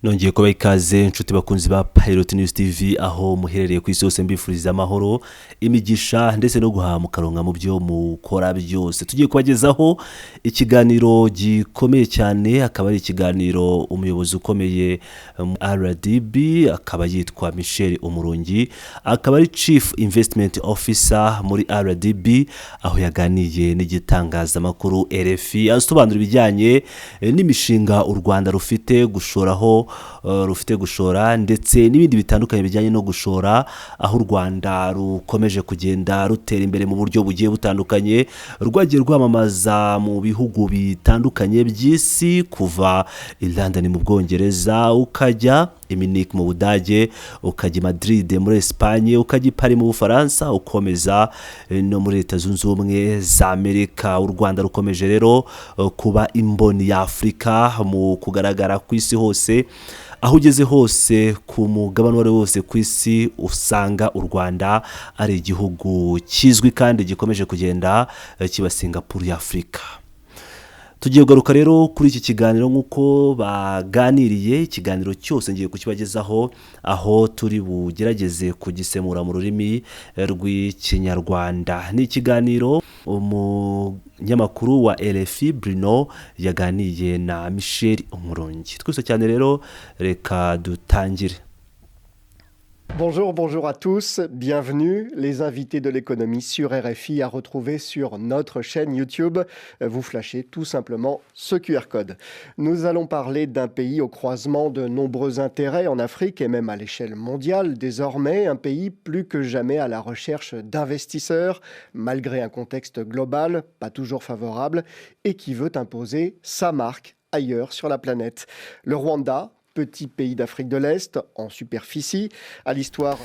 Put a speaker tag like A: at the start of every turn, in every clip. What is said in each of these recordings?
A: Nongeye kubaha ikaze, inshuti bakunzi ba Pilot News TV, aho muherereye ku isi hose. Mbifuriza amahoro, imigisha ndetse no guhaha mukaronka mu byo mukora byose. Tugiye kubagezaho ikiganiro gikomeye cyane, akaba ari ikiganiro umuyobozi ukomeye mu RDB, akaba yitwa Michel Umurungi, akaba ari Chief Investment Officer muri RDB, aho yaganiye n'igitangazamakuru RFI asobanura ibijyanye n'imishinga u Rwanda rufite gushoraho, rufite gushora, ndetse n'ibindi bitandukanye bijyanye no gushora, aho u Rwanda rukomeje kugenda rutera imbere mu buryo bugiye butandukanye. Rwagiye rwamamaza mu bihugu bitandukanye by'isi, kuva i London mu Bwongereza, ukajya i Munich mu Budage, ukajya i Madrid muri Espagne, ukajya i Paris mu Bufaransa, ukomeza no muri Leta Zunze Ubumwe za Amerika. U Rwanda rukomeje rero kuba imboni ya Afurika mu kugaragara ku isi hose. Aho ugeze hose ku mugabane uwo ari wo wose ku isi, usanga u Rwanda ari igihugu kizwi kandi gikomeje kugenda kiba Singapuru ya Afurika. Tugiye kugaruka rero kuri iki kiganiro nk'uko baganiriye. Ikiganiro cyose ngiye kukibagezaho, aho turi bugerageze kugisemura mu rurimi rw'Ikinyarwanda. Ni ikiganiro umunyamakuru wa RFI Bruno yaganiye na Michel Umurungi. Twese cyane rero, reka dutangire.
B: Bonjour, bonjour à tous, bienvenue les invités de l'économie sur RFI, à retrouver sur notre chaîne YouTube. Vous flashez tout simplement ce QR code. Nous allons parler d'un pays au croisement de nombreux intérêts en Afrique et même à l'échelle mondiale désormais, un pays plus que jamais à la recherche d'investisseurs, malgré un contexte global pas toujours favorable, et qui veut imposer sa marque ailleurs sur la planète. Le Rwanda, petit pays d'Afrique de l'Est, en superficie, à l'histoire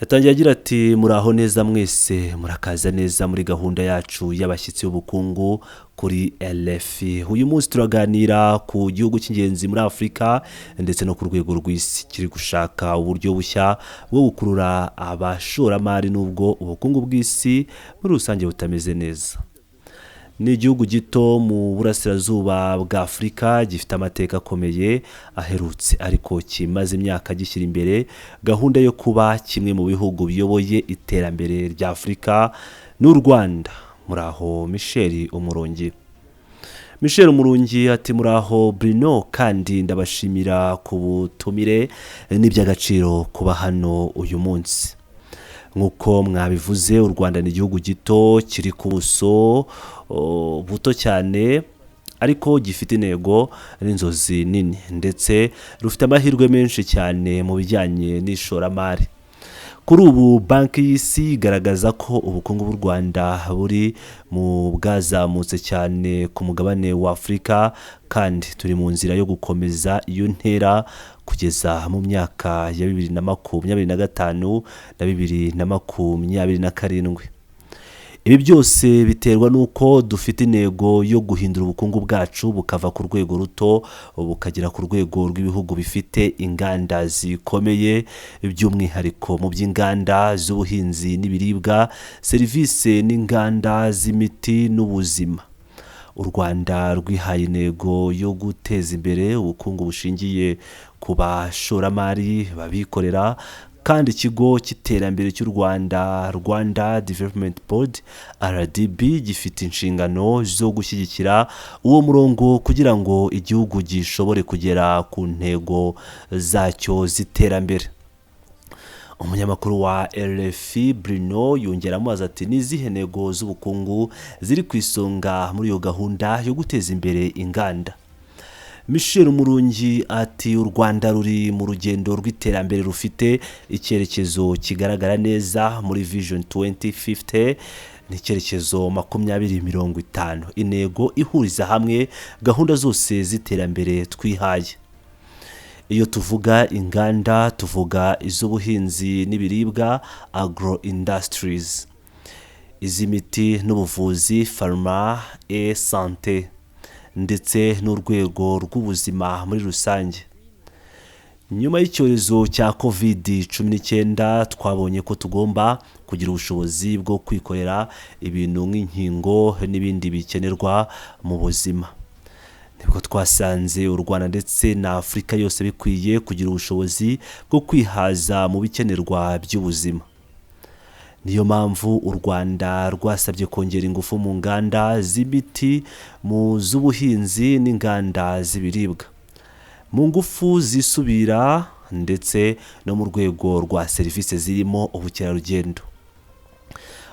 A: Yatangiye agira ati: "Muraho neza mwese, murakaza neza muri gahunda yacu y'abashyitsi b'ubukungu kuri RFI. Uyu munsi turaganira ku gihugu cy'ingenzi muri Afurika ndetse no ku rwego rw'isi, kiri gushaka uburyo bushya bwo gukurura abashoramari n'ubwo ubukungu bw'isi muri rusange butameze neza. Ni igihugu gito mu burasirazuba bwa Afurika, gifite amateka akomeye aherutse, ariko kimaze imyaka gishyira imbere gahunda yo kuba kimwe mu bihugu biyoboye iterambere rya Afurika. N'u Rwanda." Muraho, Michel Umurungi. Michel Umurungi ati: "Muraho Bruno, kandi ndabashimira ku butumire. N'iby'agaciro kuba hano uyu munsi. Nk'uko mwabivuze, u Rwanda ni igihugu gito kiri ku buso buto cyane, ariko gifite intego n'inzozi nini, ndetse rufite amahirwe menshi cyane mu bijyanye n'ishoramari. Kuri ubu Banki y'Isi igaragaza ko ubukungu bw'u Rwanda buri mu bwazamutse cyane ku mugabane wa Afurika, kandi turi mu nzira yo gukomeza iyo ntera kugeza mu myaka ya 2025 na 2027. Ibi byose biterwa n'uko dufite intego yo guhindura ubukungu bwacu bukava ku rwego ruto bukagera ku rwego rw'ibihugu bifite inganda zikomeye, by'umwihariko mu by'inganda z'ubuhinzi n'ibiribwa, serivisi n'inganda z'imiti n'ubuzima. U Rwanda rwihaye intego yo guteza imbere ubukungu bushingiye ku bashoramari babikorera, kandi Ikigo cy'Iterambere cy'u Rwanda, Rwanda Development Board, RDB, gifite inshingano zo gushyigikira uwo murongo kugira ngo igihugu gishobore kugera ku ntego zacyo z'iterambere." Umunyamakuru wa RFI Bruno yongera amubaza ati: "Ni izihe ntego z'ubukungu ziri ku isonga muri iyo gahunda yo guteza imbere inganda?" Michel Umurungi ati: "U Rwanda ruri mu rugendo rw'iterambere rufite icyerekezo kigaragara neza muri Vision 2050, ni icyerekezo 2050, intego ihuriza hamwe gahunda zose z'iterambere twihaye. Iyo tuvuga inganda, tuvuga iz'ubuhinzi n'ibiribwa, agro industries, iz'imiti n'ubuvuzi, pharma et santé, ndetse n'urwego rw'ubuzima muri rusange. Nyuma y'icyorezo cya COVID-19, twabonye ko tugomba kugira ubushobozi bwo kwikorera ibintu nk'inkingo n'ibindi bikenerwa mu buzima. Nibwo twasanze u Rwanda ndetse na Afurika yose bikwiye kugira ubushobozi bwo kwihaza mu bikenerwa by'ubuzima. Niyo mpamvu u Rwanda rwasabye kongera ingufu mu nganda z'imiti, mu z'ubuhinzi n'inganda z'ibiribwa, mu ngufu zisubira ndetse no mu rwego rwa serivisi zirimo ubukerarugendo.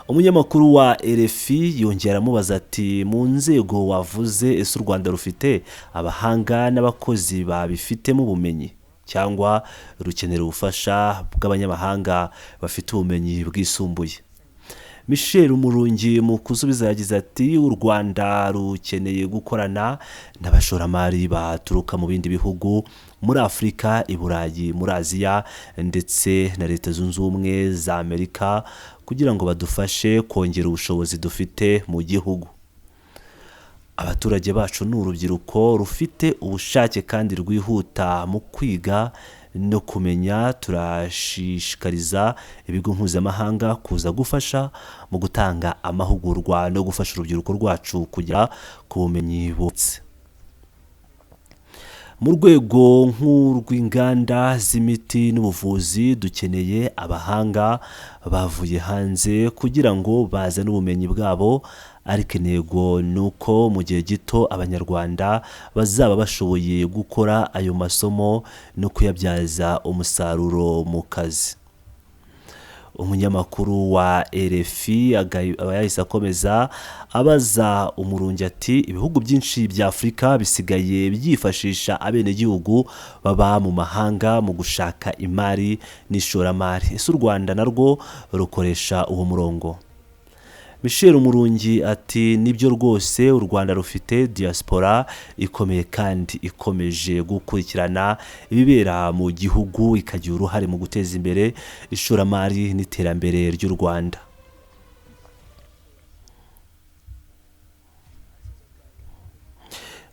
A: Umunyamakuru wa RFI yongera amubaza ati: "Mu nzego wavuze, ese u Rwanda rufite abahanga n'abakozi babifitemo ubumenyi, cyangwa rukenera ubufasha bw'abanyamahanga bafite ubumenyi bwisumbuye?" Michel Umurungi mu kusubiza yagize ati: "U Rwanda rukeneye gukorana n'abashoramari baturuka mu bindi bihugu, muri Afurika, i Burayi, muri Aziya ndetse na Leta Zunze Ubumwe za Amerika, kugira ngo badufashe kongera ubushobozi dufite mu gihugu. Abaturage bacu ni urubyiruko rufite ubushake kandi rwihuta mu kwiga no kumenya. Turashishikariza ibigo mpuzamahanga kuza gufasha mu gutanga amahugurwa no gufasha urubyiruko rwacu kugera ku bumenyi butse. Mu rwego nk'urw'inganda z'imiti n'ubuvuzi, dukeneye abahanga bavuye hanze kugira ngo bazane ubumenyi bwabo, ariko intego ni uko mu gihe gito Abanyarwanda bazaba bashoboye gukora ayo masomo no kuyabyaza umusaruro mu kazi." Umunyamakuru wa RFI aba yahise akomeza abaza Umurungi ati: "Ibihugu byinshi bya Afurika bisigaye byifashisha abenegihugu baba mu mahanga mu gushaka imari n'ishoramari. Ese u Rwanda narwo rukoresha uwo murongo?" Michel Umurungi ati: "Nibyo rwose, u Rwanda rufite diaspora ikomeye kandi ikomeje gukurikirana ibibera mu gihugu, ikagira uruhare mu guteza imbere ishoramari n'iterambere ry'u Rwanda."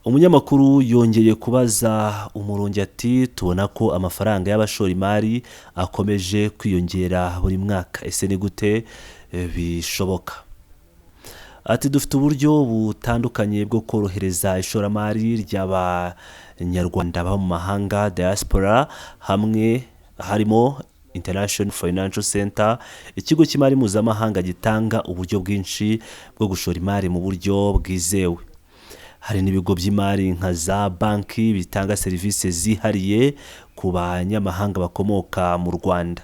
A: Umunyamakuru yongeye kubaza Umurungi ati: "Tubona ko amafaranga y'abashora imari akomeje kwiyongera buri mwaka, ese ni gute bishoboka?" Ati: "Dufite uburyo butandukanye bwo korohereza ishoramari ry'Abanyarwanda baba mu mahanga, diaspora, hamwe harimo International Financial Center, ikigo cy'imari mpuzamahanga gitanga uburyo bwinshi bwo gushora imari mu buryo bwizewe. Hari n'ibigo by'imari nka za banki bitanga serivisi zihariye ku banyamahanga bakomoka mu Rwanda.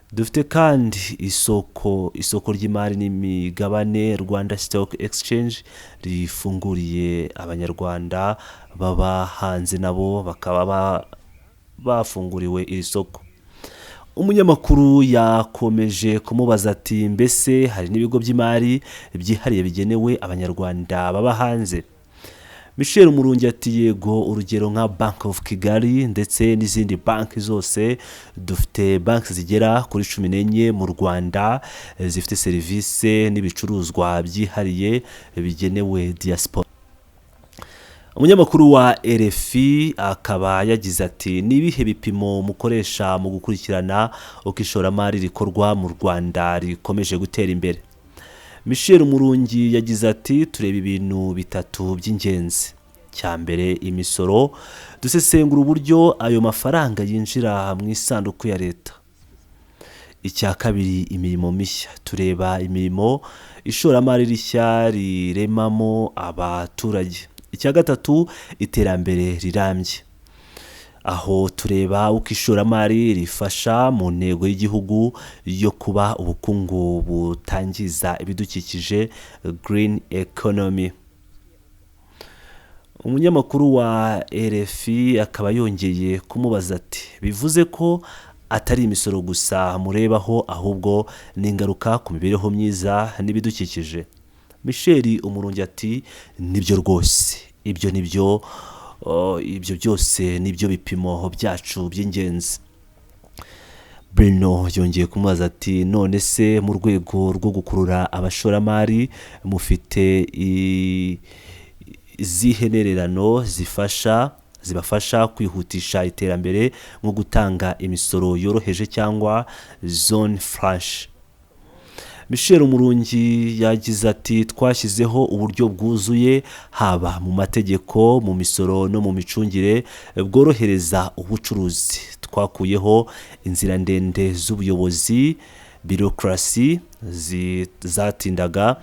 A: Dufite kandi isoko ry'imari n'imigabane, Rwanda Stock Exchange, rifunguriye Abanyarwanda baba hanze, nabo bakaba bafunguriwe iri soko." Umunyamakuru yakomeje kumubaza ati: "Mbese hari n'ibigo by'imari byihariye bigenewe Abanyarwanda baba hanze?" Michel Umurungi ati: "Yego, urugero nka Bank of Kigali ndetse n'izindi banki zose. Dufite banki zigera kuri 14 mu Rwanda zifite serivisi n'ibicuruzwa byihariye bigenewe diaspora." Umunyamakuru wa RFI akaba yagize ati: "Ni ibihe bipimo mukoresha mu gukurikirana uko ishoramari rikorwa mu Rwanda rikomeje gutera imbere?" Michel Umurungi yagize ati: "Tureba ibintu bitatu by'ingenzi. Cya mbere, imisoro. Dusesengura uburyo ayo mafaranga yinjira mu isanduku ya leta. Icya kabiri, imirimo mishya. Tureba imirimo ishoramari rishya riremamo abaturage. Icya gatatu, iterambere rirambye, aho tureba uko ishoramari rifasha mu ntego y'igihugu yo kuba ubukungu butangiza ibidukikije, green economy." Umunyamakuru wa RFI akaba yongeye kumubaza ati: "Bivuze ko atari imisoro gusa murebaho, ahubwo n'ingaruka ku mibereho myiza n'ibidukikije?" Michel Umurungi ati: "Nibyo rwose, ibyo nibyo, ibyo byose nibyo bipimo byacu by'ingenzi." Bruno yongeye kumubaza ati: "None se mu rwego rwo gukurura abashoramari mufite izihe ntererano zibafasha kwihutisha iterambere, nko gutanga imisoro yoroheje cyangwa zone franche?" Michel Umurungi yagize ati: "Twashyizeho uburyo bwuzuye, haba mu mategeko, mu misoro no mu micungire, bworohereza ubucuruzi. Twakuyeho inzira ndende z'ubuyobozi, bureaucracy, zatindaga.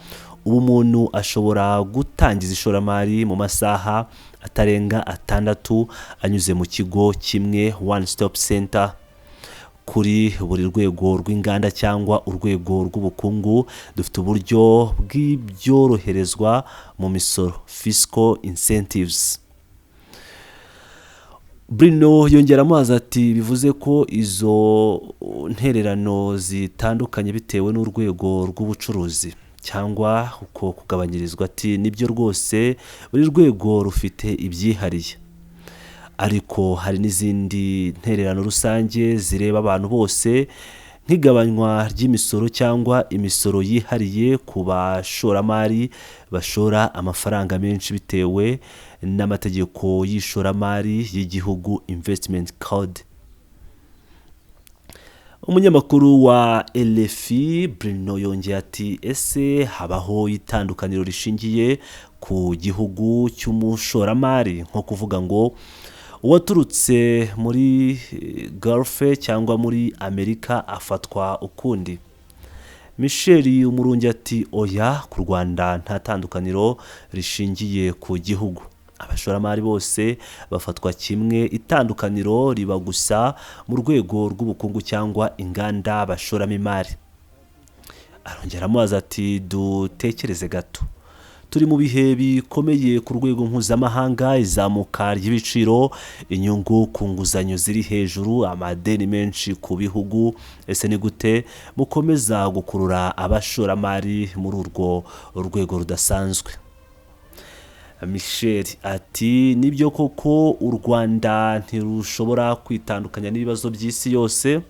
A: Ubu umuntu ashobora gutangiza ishoramari mu masaha atarenga 6 anyuze mu kigo kimwe, one stop center. Kuri buri rwego rw'inganda cyangwa urwego rw'ubukungu dufite uburyo bw'ibyoroherezwa mu misoro, fiscal incentives." Bruno yongera amazi ati: "Bivuze ko izo ntererano zitandukanye bitewe n'urwego rw'ubucuruzi cyangwa uko kugabanyirizwa?" Ati: "Nibyo rwose, buri rwego rufite ibyihariye, ariko hari n'izindi ntererano rusange zireba abantu bose, nk'igabanywa ry'imisoro cyangwa imisoro yihariye ku bashoramari bashora amafaranga menshi bitewe n'amategeko y'ishoramari y'igihugu, investment code." Umunyamakuru wa RFI Bruno yongeye ati: "Ese habaho itandukaniro rishingiye ku gihugu cy'umushoramari, nko kuvuga ngo uwaturutse muri Gulf cyangwa muri Amerika afatwa ukundi?" Michel Umurungi ati: "Oya, ku Rwanda nta tandukaniro rishingiye ku gihugu, abashoramari bose bafatwa kimwe. Itandukaniro riba gusa mu rwego rw'ubukungu cyangwa inganda bashoramo imari." Arongera amubaza ati: "Dutekereze gato, turi mu bihe bikomeye ku rwego mpuzamahanga, izamuka ry'ibiciro, inyungu ku nguzanyo ziri hejuru, amadeni menshi ku bihugu. Ese ni gute mukomeza gukurura abashoramari muri urwo rwego rudasanzwe?" Michel ati: "Nibyo koko, u Rwanda ntirushobora kwitandukanya n'ibibazo by'isi yose,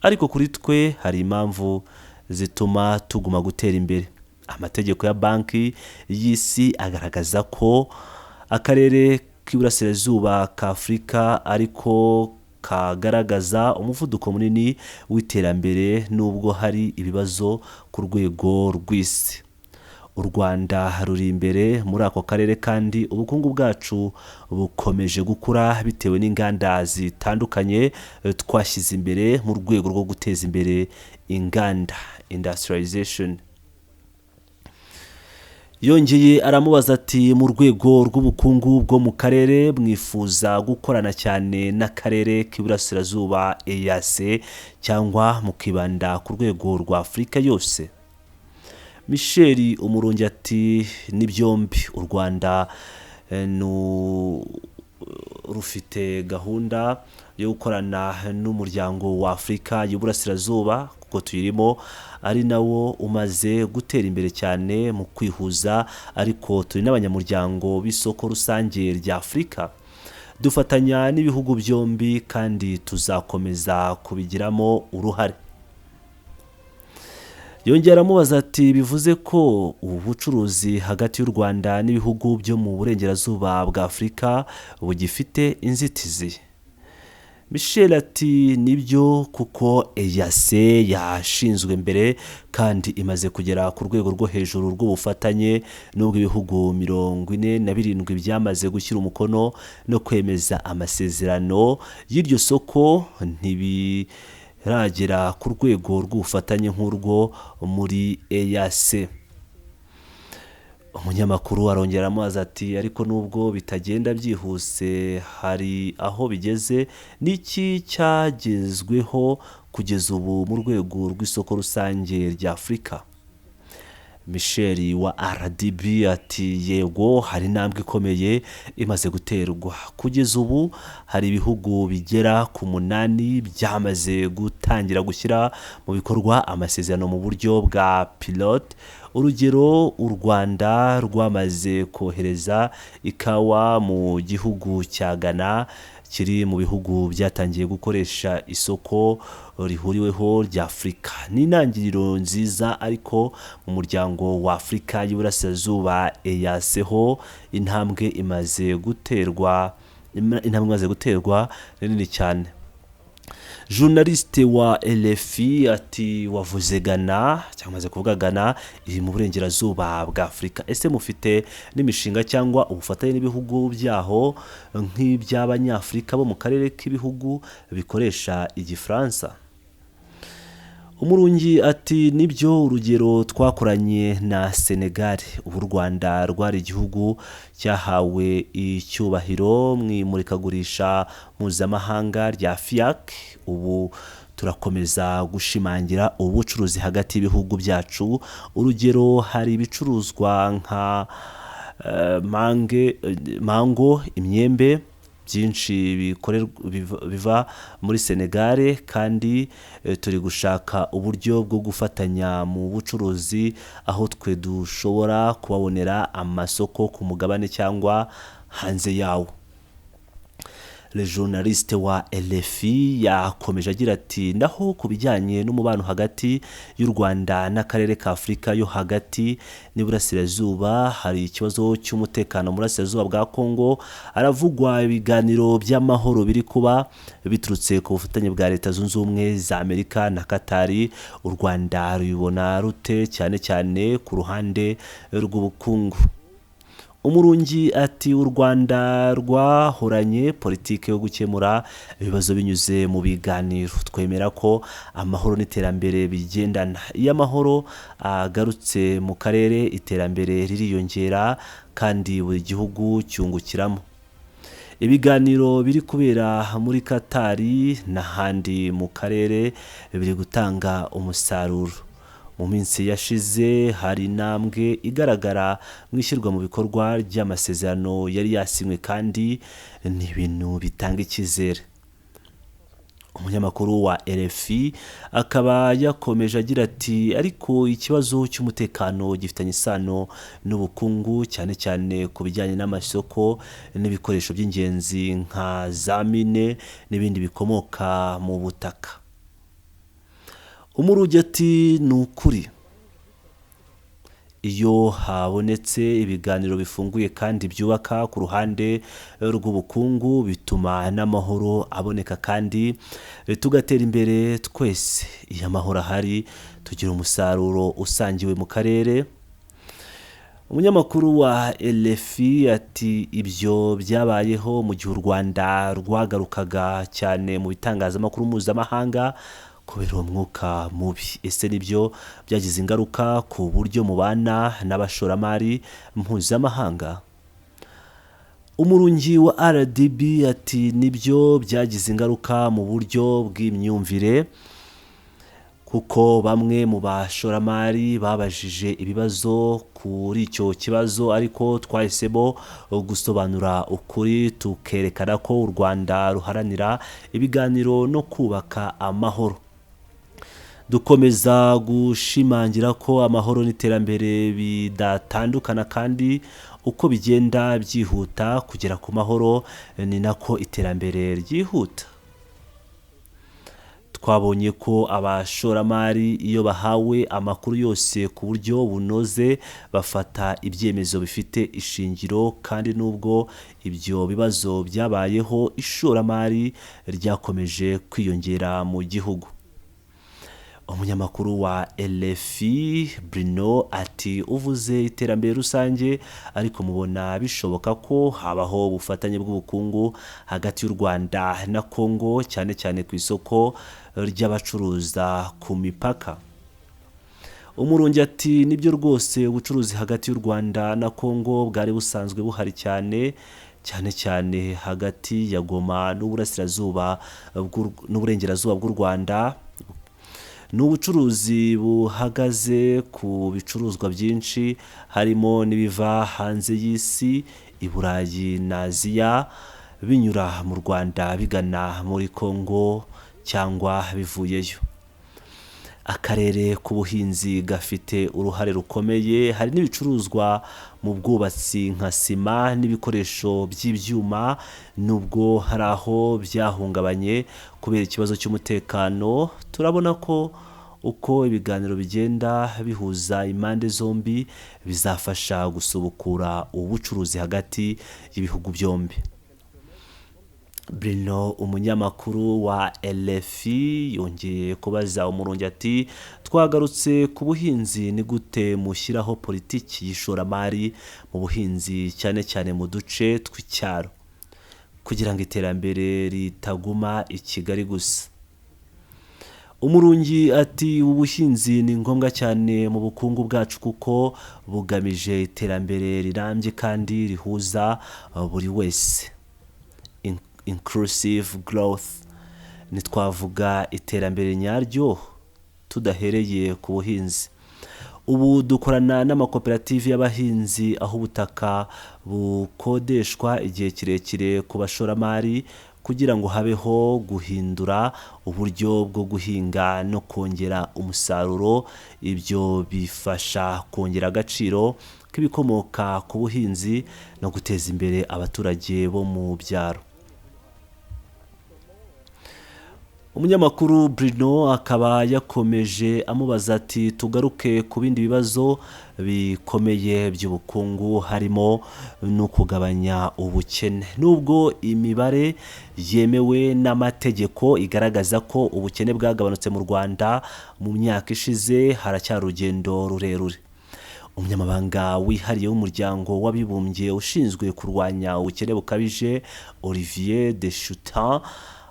A: ariko kuri twe hari impamvu zituma tuguma gutera imbere. Amategeko ya Banki y'Isi agaragaza ko akarere k'Iburasirazuba ka Afurika ariko kagaragaza umuvuduko munini w'iterambere nubwo hari ibibazo ku rwego rw'isi. U Rwanda ruri imbere muri ako karere kandi ubukungu bwacu bukomeje gukura bitewe n'inganda zitandukanye twashyize imbere mu rwego rwo guteza imbere inganda, industrialization." Yongeye aramubaza ati: "Mu rwego rw'ubukungu bwo mu karere, mwifuza gukorana cyane n'akarere k'Iburasirazuba, EAC, cyangwa mukibanda ku rwego rwa Afurika yose?" Michel Umurungi ati: "Ni byombi. U Rwanda rufite gahunda yo gukorana n'umuryango wa Afurika y'Uburasirazuba kuko tuyirimo, ari nawo umaze gutera imbere cyane mu kwihuza, ariko turi n'abanyamuryango b'isoko rusange rya Afurika. Dufatanya n'ibihugu byombi kandi tuzakomeza kubigiramo uruhare." Yongera amubaza ati: "Bivuze ko ubu bucuruzi hagati y'u Rwanda n'ibihugu byo mu burengerazuba bwa Afurika bugifite inzitizi?" Michel ati: "Nibyo, kuko EAC yashinzwe mbere kandi imaze kugera ku rwego rwo hejuru rw'ubufatanye. N'ubwo ibihugu 47 byamaze gushyira umukono no kwemeza amasezerano y'iryo soko, ntibiragera ku rwego rw'ubufatanye nk'urwo muri EAC." Umunyamakuru arongera amubaza ati: "Ariko nubwo bitagenda byihuse, hari aho bigeze. N'iki cyagezweho kugeza ubu mu rwego rw'isoko rusange rya Afurika?" Michel wa RDB ati: "Yego, hari intambwe ikomeye imaze guterwa. Kugeza ubu hari ibihugu bigera ku 8 byamaze gutangira gushyira mu bikorwa amasezerano mu buryo bwa pilote. Urugero, u Rwanda rwamaze kohereza ikawa mu gihugu cya Ghana, kiri mu bihugu byatangiye gukoresha isoko rihuriweho rya Afurika. Ni intangiriro nziza, ariko mu muryango wa Afurika y'Iburasirazuba, EAC, ho intambwe imaze guterwa ni nini cyane." Journaliste wa RFI ati: "Wavuze Ghana cyangwa amaze kuvuga Ghana iri mu burengerazuba bwa Afurika. Ese mufite n'imishinga cyangwa ubufatanye n'ibihugu byaho nk'iby'Abanyafurika bo mu karere k'ibihugu bikoresha Igifaransa?" Umurungi ati: "Nibyo, urugero twakoranye na Senegal. Ubu u Rwanda rwari igihugu cyahawe icyubahiro mu imurikagurisha mpuzamahanga rya FIAC. Ubu turakomeza gushimangira ubucuruzi hagati y'ibihugu byacu. Urugero hari ibicuruzwa nka mango, imyembe, byinshi biva muri Senegal, kandi turi gushaka uburyo bwo gufatanya mu bucuruzi aho twe dushobora kubabonera amasoko ku mugabane cyangwa hanze yawo." Le journaliste wa RFI yakomeje agira ati: "Naho ku bijyanye n'umubano hagati y'u Rwanda n'akarere ka Afurika yo hagati n'iburasirazuba, hari ikibazo cy'umutekano mu burasirazuba bwa Kongo, haravugwa ibiganiro by'amahoro biri kuba biturutse ku bufatanye bwa Leta Zunze Ubumwe za Amerika na Katari. U Rwanda rubibona rute, cyane cyane ku ruhande rw'ubukungu?" Umurungi ati: "U Rwanda rwahoranye politiki yo gukemura ibibazo binyuze mu biganiro. Twemera ko amahoro n'iterambere bigendana. Iyo amahoro agarutse mu karere, iterambere ririyongera kandi buri gihugu cyungukiramo. Ibiganiro biri kubera muri Katari n'ahandi mu karere biri gutanga umusaruro. Mu minsi yashize hari intambwe igaragara mu ishyirwa mu bikorwa ry'amasezerano yari yasinywe, kandi ni ibintu bitanga icyizere." Umunyamakuru wa RFI akaba yakomeje agira ati: "Ariko ikibazo cy'umutekano gifitanye isano n'ubukungu, cyane cyane ku bijyanye n'amasoko n'ibikoresho by'ingenzi nka za mine n'ibindi bikomoka mu butaka." Umurungi ati: "Ni ukuri, iyo habonetse ibiganiro bifunguye kandi byubaka ku ruhande rw'ubukungu, bituma n'amahoro aboneka kandi tugatera imbere twese. Iyo amahoro ahari, tugira umusaruro usangiwe mu karere." Umunyamakuru wa RFI ati: "Ibyo byabayeho mu gihe u Rwanda rwagarukaga cyane mu bitangazamakuru mpuzamahanga kubera uwo mwuka mubi. Ese nibyo byagize ingaruka ku buryo mubana n'abashoramari mpuzamahanga?" Umurungi wa RDB ati: "Nibyo, byagize ingaruka mu buryo bw'imyumvire, kuko bamwe mu bashoramari babajije ibibazo kuri icyo kibazo, ariko twahisemo gusobanura ukuri, tukerekana ko u Rwanda ruharanira ibiganiro no kubaka amahoro. Dukomeza gushimangira ko amahoro n'iterambere bidatandukana, kandi uko bigenda byihuta kugera ku mahoro ni nako iterambere ryihuta. Twabonye ko abashoramari iyo bahawe amakuru yose ku buryo bunoze bafata ibyemezo bifite ishingiro, kandi nubwo ibyo bibazo byabayeho, ishoramari ryakomeje kwiyongera mu gihugu." Umunyamakuru wa RFI Bruno ati: "Uvuze iterambere rusange, ariko mubona bishoboka ko habaho ubufatanye bw'ubukungu hagati y'u Rwanda na Kongo, cyane cyane ku isoko ry'abacuruza ku mipaka?" Umurungi ati: "Nibyo rwose, ubucuruzi hagati y'u Rwanda na Kongo bwari busanzwe buhari, cyane cyane cyane hagati ya Goma n'uburasirazuba n'uburengerazuba bw'u Rwanda. Ni ubucuruzi buhagaze ku bicuruzwa byinshi, harimo n'ibiva hanze y'isi, i Burayi na Aziya, binyura mu Rwanda bigana muri Kongo cyangwa bivuyeyo. Akarere k'ubuhinzi gafite uruhare rukomeye. Hari n'ibicuruzwa mu bwubatsi nka sima n'ibikoresho by'ibyuma. Nubwo hari aho byahungabanye kubera ikibazo cy'umutekano, turabona ko uko ibiganiro bigenda bihuza impande zombi bizafasha gusubukura ubucuruzi hagati y'ibihugu byombi." Bruno, umunyamakuru wa RFI, yongeye kubaza Umurungi ati: "Twagarutse ku buhinzi, ni gute mushyiraho politiki y'ishoramari mu buhinzi, cyane cyane mu duce tw'icyaro, kugira ngo iterambere ritaguma i Kigali gusa?" Umurungi ati: "Ubuhinzi ni ngombwa cyane mu bukungu bwacu kuko bugamije iterambere rirambye kandi rihuza buri wese, inclusive growth. Ntitwavuga iterambere nyaryo tudahereye ku buhinzi. Ubu dukorana n'amakoperative y'abahinzi, aho ubutaka bukodeshwa igihe kirekire ku bashoramari kugira ngo habeho guhindura uburyo bwo guhinga no kongera umusaruro. Ibyo bifasha kongera agaciro k'ibikomoka ku buhinzi no guteza imbere abaturage bo mu byaro." Umunyamakuru Bruno akaba yakomeje amubaza ati: "Tugaruke ku bindi bibazo bikomeye by'ubukungu, harimo no kugabanya ubukene. Nubwo imibare yemewe n'amategeko igaragaza ko ubukene bwagabanutse mu Rwanda mu myaka ishize, haracyari urugendo rurerure." Umunyamabanga wihariye w'Umuryango w'Abibumbye ushinzwe kurwanya ubukene bukabije, Olivier de Schutter,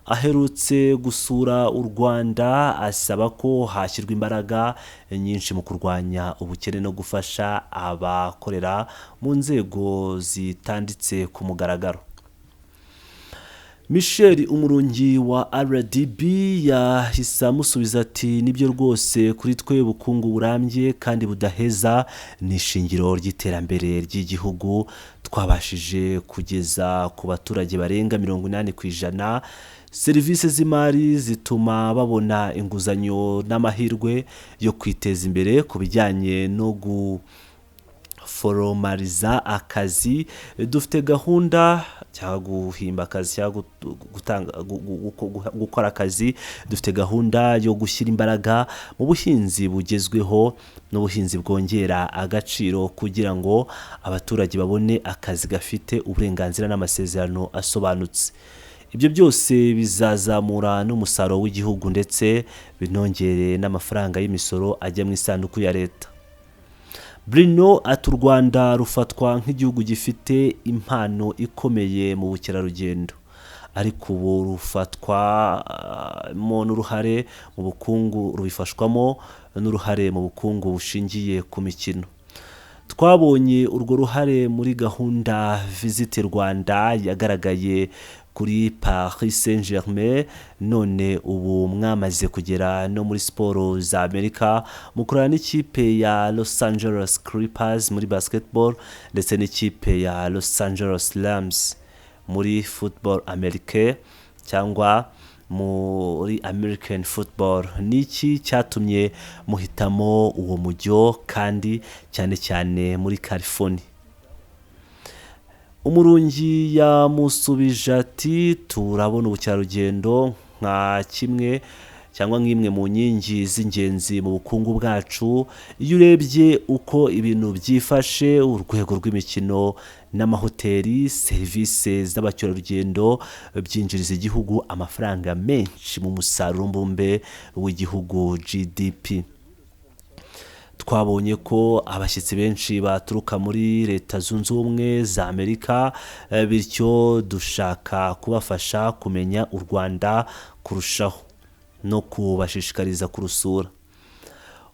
A: aherutse gusura u Rwanda, asaba ko hashyirwa imbaraga nyinshi mu kurwanya ubukene no gufasha abakorera mu nzego zitanditse ku mugaragaro. Michel Umurungi wa RDB yahise amusubiza ati: "Nibyo rwose, kuri twe ubukungu burambye kandi budaheza ni ishingiro ry'iterambere ry'igihugu. Twabashije kugeza ku baturage barenga 80% serivisi z'imari zituma babona inguzanyo n'amahirwe yo kwiteza imbere. Ku bijyanye no guforomariza akazi, dufite gahunda, cyangwa guhimba akazi, cyangwa gutanga, gukora akazi, dufite gahunda yo gushyira imbaraga mu buhinzi bugezweho n'ubuhinzi bwongera agaciro kugira ngo abaturage babone akazi gafite uburenganzira n'amasezerano asobanutse. Ibyo byose bizazamura n'umusaruro w'igihugu ndetse binongere n'amafaranga y'imisoro ajya mu isanduku ya leta." Bruno ati: "U Rwanda rufatwa nk'igihugu gifite impano ikomeye mu bukerarugendo, ariko ubu rufatwamo n'uruhare mu bukungu, rubifashwamo n'uruhare mu bukungu bushingiye ku mikino. Twabonye urwo ruhare muri gahunda Visit Rwanda yagaragaye kuri Paris Saint Germain, none ubu mwamaze kugera no muri siporo za Amerika, mukorana n'ikipe ya Los Angeles Clippers muri basketball ndetse n'ikipe ya Los Angeles Rams muri football américain, cyangwa muri American football. Ni iki cyatumye muhitamo uwo mujyo, kandi cyane cyane muri California?" Umurungi yamusubije ati: "Turabona ubukerarugendo nka kimwe cyangwa nk'imwe mu nkingi z'ingenzi mu bukungu bwacu. Iyo urebye uko ibintu byifashe, urwego rw'imikino n'amahoteli, serivisi z'abakerarugendo byinjiriza igihugu amafaranga menshi mu musaruro mbumbe w'igihugu, GDP. Twabonye ko abashyitsi benshi baturuka muri Leta Zunze Ubumwe za Amerika, bityo dushaka kubafasha kumenya u Rwanda kurushaho no kubashishikariza kurusura.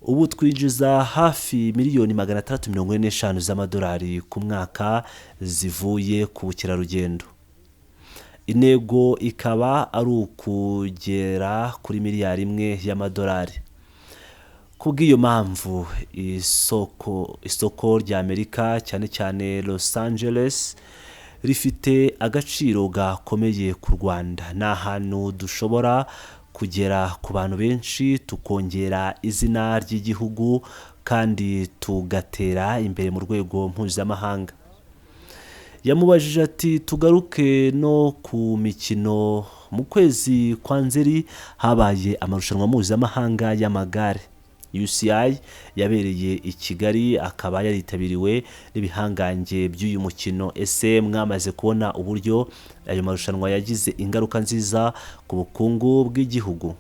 A: Ubu twinjiza hafi miliyoni 645 z'amadolari ku mwaka zivuye ku bukerarugendo, intego ikaba ari ukugera kuri miliyari 1 y'amadolari. Ku bw'iyo mpamvu, isoko rya Amerika, cyane cyane Los Angeles, rifite agaciro gakomeye ku Rwanda. Ni ahantu dushobora kugera ku bantu benshi, tukongera izina ry'igihugu kandi tugatera imbere mu rwego mpuzamahanga." Yamubajije ati: "Tugaruke no ku mikino. Mu kwezi kwa Nzeri habaye amarushanwa mpuzamahanga y'amagare UCI yabereye i Kigali, akaba yaritabiriwe n'ibihangange by'uyu mukino. Ese mwamaze kubona uburyo ayo marushanwa yagize ingaruka nziza ku bukungu bw'igihugu?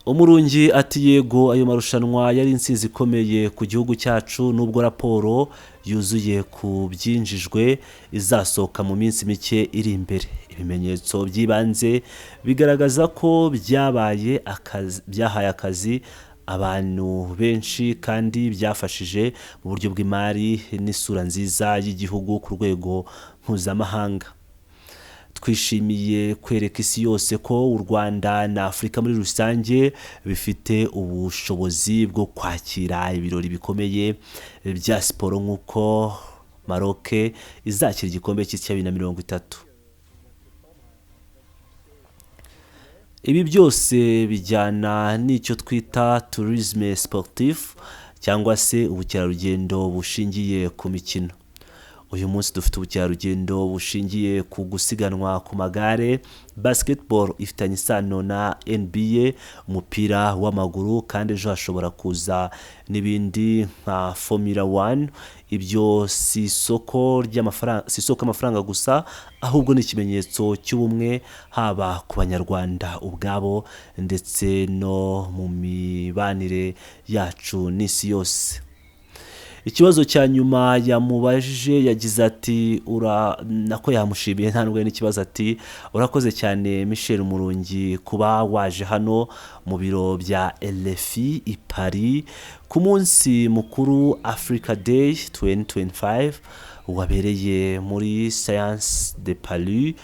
A: Umurungi ati: "Yego, ayo marushanwa yari intsinzi ikomeye ku gihugu cyacu, nubwo raporo yuzuye ku byinjijwe izasohoka mu minsi mike iri imbere. Ibimenyetso by'ibanze bigaragaza ko byabaye akazi, byahaye akazi abantu benshi kandi byafashije mu buryo bw'imari n'isura nziza y'igihugu ku rwego mpuzamahanga. Twishimiye kwereka isi yose ko u Rwanda na Afurika muri rusange bifite ubushobozi bwo kwakira ibirori bikomeye bya siporo, nk'uko Maroc izakira igikombe cy'isi cya 2030. Ibi byose bijyana n'icyo twita tourisme sportif, cyangwa se ubukerarugendo bushingiye ku mikino. Uyu munsi dufite ubukerarugendo bushingiye ku gusiganwa ku magare, basketball ifitanye isano na NBA, umupira w'amaguru, kandi ejo hashobora kuza n'ibindi nka Formula One. Ibyo si isoko ry'amafaranga, si isoko y'amafaranga gusa, ahubwo ni ikimenyetso cy'ubumwe, haba ku Banyarwanda ubwabo ndetse no mu mibanire yacu n'isi yose." Ikibazo cya nyuma yamubajije, yagize ati ura nako yamushimiye, nta nubwo n'ikibazo, ati: "Urakoze cyane Michel Murungi kuba waje hano mu biro bya RFI i Paris ku munsi mukuru Africa Day 2025 wabereye muri Science de Paris,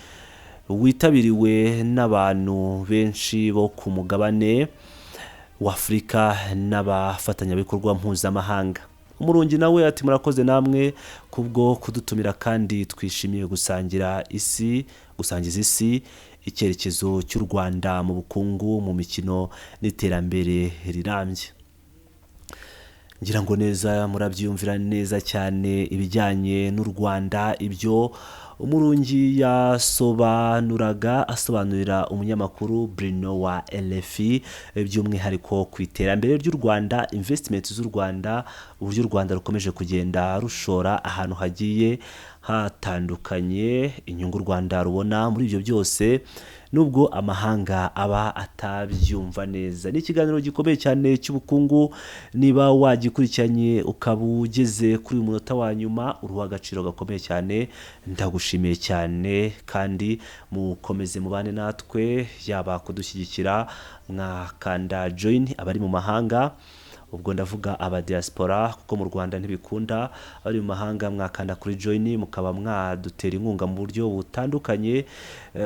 A: witabiriwe n'abantu benshi bo ku mugabane w'Afurika n'abafatanyabikorwa mpuzamahanga." Umurungi nawe ati: "Murakoze namwe kubwo kudutumira, kandi twishimiye gusangiza isi icyerekezo cy'u Rwanda mu bukungu, mu mikino n'iterambere rirambye." Ngira ngo neza murabyiyumvira neza cyane ibijyanye n'u Rwanda, ibyo Umurungi yasobanuraga, asobanurira umunyamakuru Bruno wa RFI, by'umwihariko ku iterambere ry'u Rwanda, investment z'u Rwanda, uburyo u Rwanda rukomeje kugenda rushora ahantu hagiye hatandukanye, inyungu u Rwanda rubona muri ibyo byose nubwo amahanga aba atabyumva neza. Ni ikiganiro gikomeye cyane cy'ubukungu. Niba wagikurikiranye ukaba ugeze kuri uyu munota wa nyuma, uruha agaciro gakomeye cyane, ndagushimiye cyane, kandi mukomeze mubane natwe, yaba kudushyigikira mwakanda join abari mu mahanga, ubwo ndavuga aba diaspora kuko mu Rwanda ntibikunda, abari mu mahanga mwakanda kuri join mukaba mwadutera inkunga mu buryo butandukanye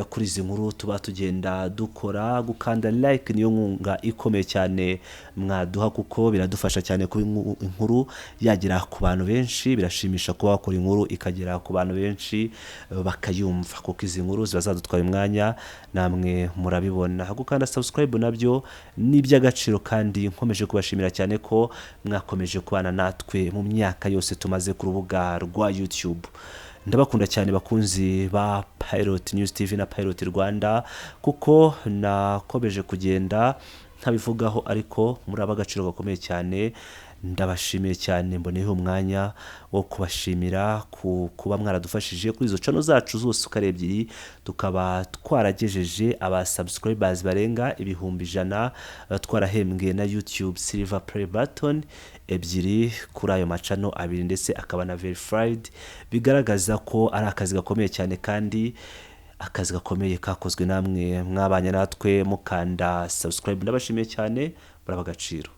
A: kuri izi nkuru tuba tugenda dukora. Gukanda like niyo nkunga ikomeye cyane mwaduha, kuko biradufasha cyane kuba inkuru yagera ku bantu benshi. Birashimisha kuba wakora inkuru ikagera ku bantu benshi bakayumva, kuko izi nkuru ziba zadutwaye umwanya, namwe murabibona. Gukanda subscribe nabyo ni iby'agaciro, kandi nkomeje kubashimira cyane ko mwakomeje kubana natwe mu myaka yose tumaze ku rubuga rwa YouTube. Ndabakunda cyane, bakunzi ba Pilot News TV na Pilot Rwanda, kuko nakomeje kugenda ntabivugaho, ariko muri ab'agaciro gakomeye cyane. Ndabashimiye cyane, mboneyeho umwanya wo kubashimira ku kuba mwaradufashije kuri izo channel zacu zose uko ari ebyiri, tukaba twaragejeje aba subscribers barenga 100,000, twarahembwe na YouTube Silver Play Button ebyiri kuri ayo ma channel abiri, ndetse akaba na verified, bigaragaza ko ari akazi gakomeye cyane, kandi akazi gakomeye kakozwe namwe mwabanye natwe mukanda subscribe. Ndabashimiye cyane, muraba agaciro.